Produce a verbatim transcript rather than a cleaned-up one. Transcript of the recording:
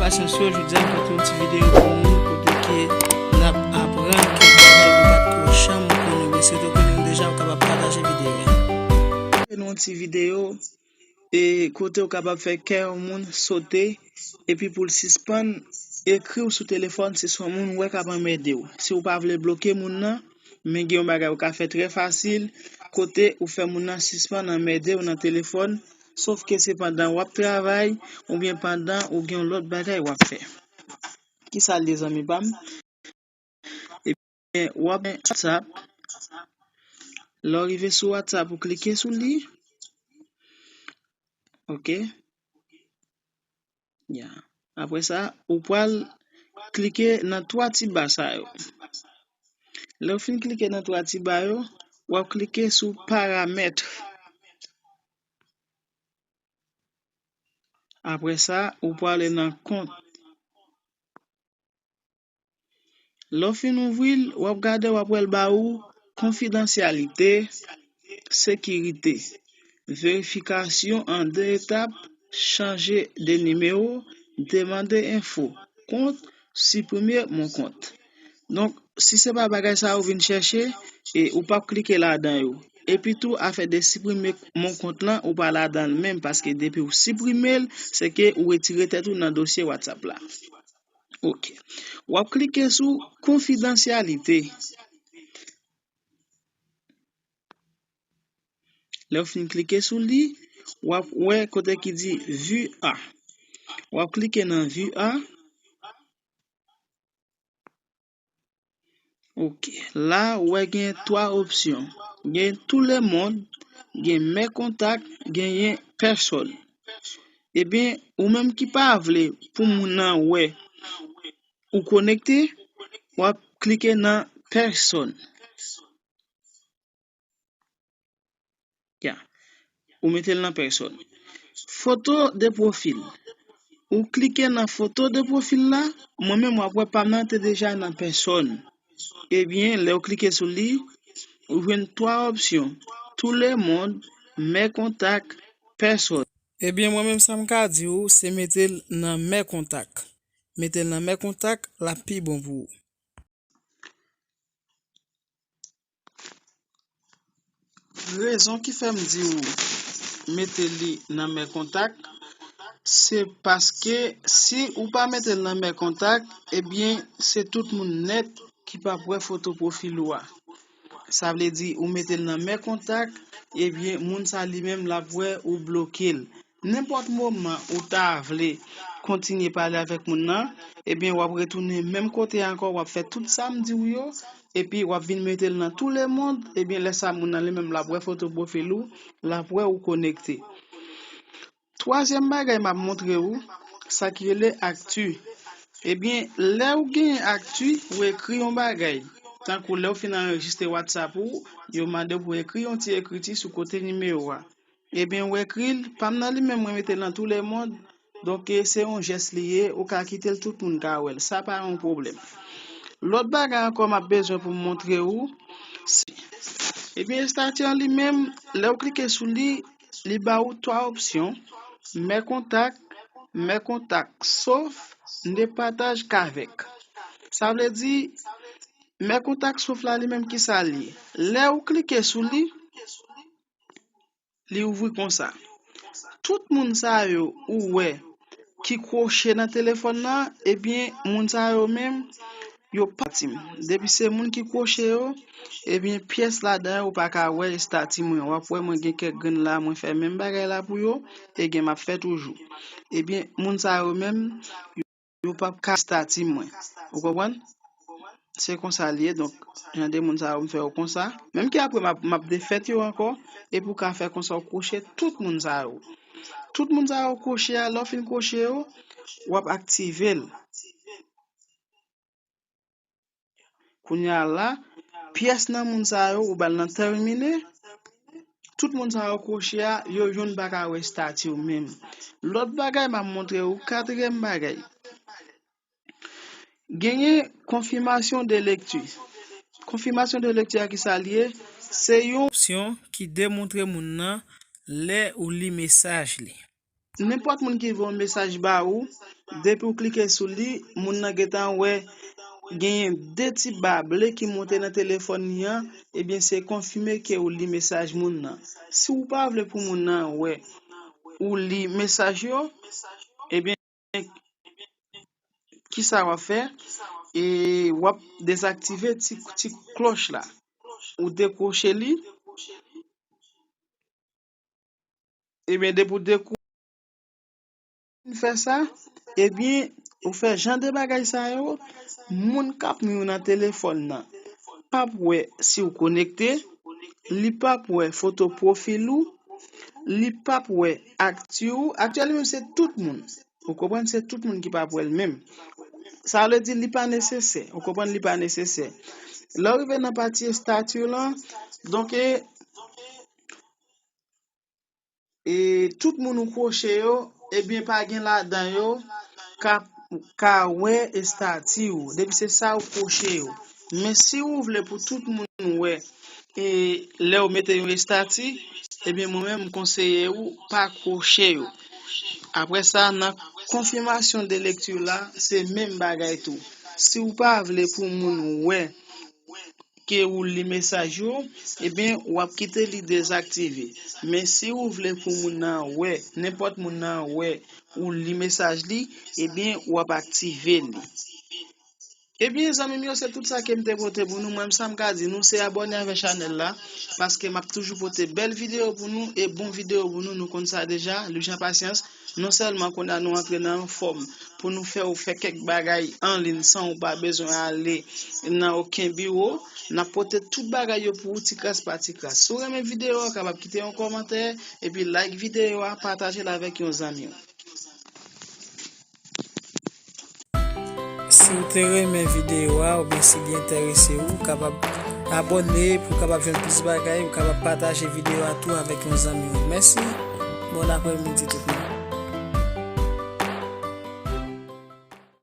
Asansyo, jodi a m pote yon ti videyo pou nou, kote ke n ap aprann kèk bagay nou pa t ko janm konnen, oubyen si w te konnen l deja, ou kapab pataje videyo a. Nou yon ti videyo, e, kote w kapab fè kè yon moun sote, epi pou l sispann ekri w sou telefòn si se yon moun ou wè k ap anmède w. Si w pa vle bloke moun nan, men gen yon bagay ou ka fè trè fasil, kote ou fè moun nan sispann anmède w nan telefòn, sof ke se pandan w ap travay, oubyen pandan ou gen yon lòt bagay w ap fè. Kisa l ye, zanmi pa m? Ebyen, w ap gen WhatsApp. Lè w rive sou WhatsApp, ou klike sou li. Ok. Ya. Apre sa, ou pral klike nan twa ti ba sa yo. Lè w fin klike nan twa ti ba yo, w ap klike sou paramèt. Apre sa, ou prale nan kont. Lè w fin ouvri l, w ap gade, w ap wè l ba ou konfidansyalite, sekirite, verifikasyon an de etap, chanje de nimewo, demande enfo, kont, siprime mon kont. Donk, si se pa bagay sa ou vin chèche, e ou p ap klike ladan yo. Epi tou, afè de siprime mon kont lan, ou pa ladan l menm, paske depi w siprime l, se ke ou retire tèt ou nan dosye WhatsApp la. Ok. W ap klike sou konfidansyalite. Lè w fin klike sou li, w ap wè kote ki di vue à. W ap klike nan vue à. Ok. La, ou wè gen twa opsyon. Gen tout le monde, gen mes contacts, genyen pèsòn. Ebyen, ou menm ki pa vle pou moun nan wè ou konekte, w ap klike nan pèsòn. Ya. Ou mete l nan pèsòn. Foto de pwofil. Ou klike nan foto de pwofil la, mwen menm w ap wè pa m nan te deja nan pèsòn. Ebyen, lè w klike sou li, ou jwenn twa opsyon. Tout le monde, mes contacts, pèsòn. Ebyen, mwen menm sa m ka di w, se mete l nan mes contacts. Mete l nan mes contacts, l ap pi bon pou ou. Rezon ki fè m di w mete li nan mes contacts, se paske si ou pa mete l nan mes contacts, ebyen, se tout moun nèt ki p ap wè foto pwofil ou a. Sa vle di, ou mete l nan mes contacts, ebyen, moun sa li menm l ap wè ou bloke l. Nenpòt moman ou ta vle kontinye pale avèk moun nan, ebyen, w ap retounen menm kote a ankò, w ap fè tout sa m di w yo, epi w ap vin mete l nan tout le monde, ebyen, lè sa moun nan li menm l ap wè foto pwofil ou, l ap wè ou konekte. Twazyèm bagay m ap montre ou, sa ki rele akti. Ebyen, lè ou genyen akti, ou ekri yon bagay. Tankou lè ou fin anrejistre WhatsApp ou, yo mande w pou ekri yon ti ekriti sou kote nimewo a. Ebyen, ou ekri l, pa m nan li menm, mwen mete l nan tout le monde. Donk, e, se yon jès li ye, ou ka kite l, tout moun ka wè l. Sa pa yon pwoblèm. Lòt bagay ankò m ap bezwen pou m montre ou, se, ebyen, estati an li menm, lè w klike sou li, li ba ou twa opsyon, mes contacts, mes contacts sauf, ne partage qu'avec. Sa vle di, mes contacts sauf la, li menm, kisa l ye? Lè ou klike sou li, li ouvri konsa. Tout moun sa yo ou wè ki kwoche nan telefòn nan, ebyen, moun sa yo menm, yo pa estati m. Depi se moun ki kwoche yo, ebyen, pyès ladan yo ou pa ka wè estati mwen. W ap wè mwen gen kèk grenn la, mwen fè menm bagay la pou yo, e gen m ap fè toujou. Ebyen, moun sa yo menm, yo p ap ka estati mwen. Ou konprann? Se konsa l ye, donk, jan de moun sa yo, m fè yo konsa. Menm ke apre, m ap, m ap defèt yo ankò, epi ou ka fè konsa, ou kwoche tout moun sa yo. Tout moun sa yo kwoche a, lè w fin kwoche yo, w ap aktive l. Kounye a la, pyès nan moun sa yo, ou ba l nan tèmine, tout moun sa yo kwoche a, yo youn pa ka wè estati w menm. Lòt bagay m ap montre ou, katriyèm bagay. Genyen konfimasyon de lekti. Konfimasyon de lekti a kisa l ye? Se yon opsyon ki demontre moun nan lè ou li mesaj li. Nenpòt moun ki voye yon mesaj ba ou, Depi w klike sou li, moun nan gentan wè genyen de ti ba ble ki monte nan telefòn li an, ebyen se konfime ke ou li mesaj moun nan. Si w pa vle pou moun nan wè ou li mesaj yo, ebyen kisa w ap fè? E w ap dezaktive ti, ti klòch la. Ou dekwoche li. Ebyen depi w dekwoche fè sa, ebyen ou fè jan de bagay sa yo, moun k ap nwi w nan telefòn nan p ap wè si w konekte, li p ap wè foto pwofil ou, li p ap wè akti w. Akti w li menm se tout moun. Ou konprann, se tout moun ki p ap wè l menm. Sa vle di li pa nesesè. Ou konprann, li pa nesesè. Lè w rive nan pati estati w lan, donk e, e tout moun ou kwoche yo, ebyen pa gen ladan yo k ap ka wè estati w. Depi se sa ou kwoche yo. Men si ou vle pou tout moun wè e lè w mete yon estati, ebyen mwen menm m konseye ou pa kwoche yo. Apre sa, nan konfimasyon de lekti la, se menm bagay tou. Si w pa vle pou moun wè ke ou li mesaj yo, ebyen w ap kite li dezaktive. Men si ou vle pou moun nan wè, nenpòt moun nan wè ou li mesaj li, ebyen w ap aktive li. Ebyen zanmi m yo, se tout sa ke m te pote pou nou. Mwen m sa m ka di nou se abòne avè chanèl la, paske m ap toujou pote bèl videyo pou nou e bon videyo pou nou, nou konn sa deja. Lujan Pasyans, non sèlman kounye a nou antre nan yon fòm pou nou fè w fè kèk bagay an liy san ou pa bezwen ale nan okenn biwo, n ap pote tout bagay yo pou ou ti kras pa ti kras. Si w renmen videyo a, w kapab kite yon kòmantè epi like videyo a, pataje l avèk yon zanmi w. Si w te renmen videyo a oubyen si li enterese w, ou kapab abòne pou w kapab jwenn plis bagay, ou kapab pataje videyo a tou avèk yon zanmi w. Mèsi, bon aprèmidi tout moun.